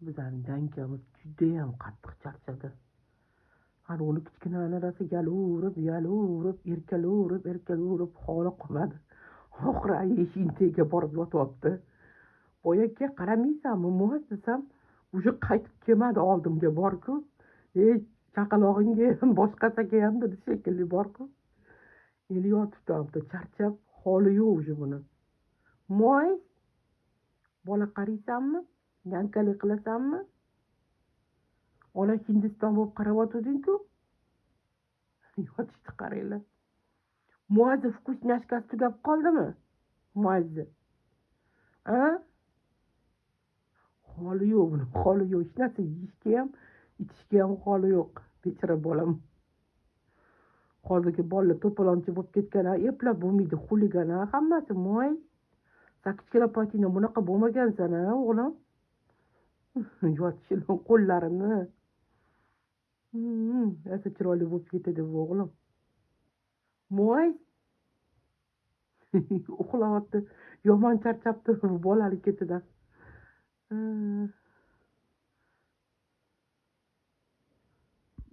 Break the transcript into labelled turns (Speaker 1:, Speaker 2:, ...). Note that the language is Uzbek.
Speaker 1: Bizani Dankamiz judayam qattiq charchadi. Hali uni kichkina rosa yalaverib, yalaverib, erkalaverib, erkalaverib holi qolmadi. Oxiri eshikning tagiga borib yotyapti. Boyagi qaramaysanmi, Muaz desam, уже qaytib kelmadi oldimga borku. Ey, chaqalog'ingga ham, boshqasiga ham dedi shekilli borku. Endi yotibdi, charchab, holi yo'q уже buni. Moy, bola qaraysanmi? Нянька lik qilasanmi? Ola Hindiston bo'lib qarayotganding-ku. Yotishni qaranglar. Muazni вкусняшка si tugab qoldimi? Muazni. A? Holi yo'q buni, holi yo'q. Hech narsa yeyishga ham, ichishga ham holi yo'q. Bechora bolam. Hozirgi bolalar to'polonchi bo'lib ketgan, eplab bo'lmaydi, xuligan hammasi moy. San kichkina paytingda bunaqa bo'lmagansan, a, o'g'lim? Yotishini, qo'llarini. Rosa chiroyli bo'lib ketadi bu o'g'lim. Moy. Uxlayapti. Yomon charchabdi bu bolalik ketidan.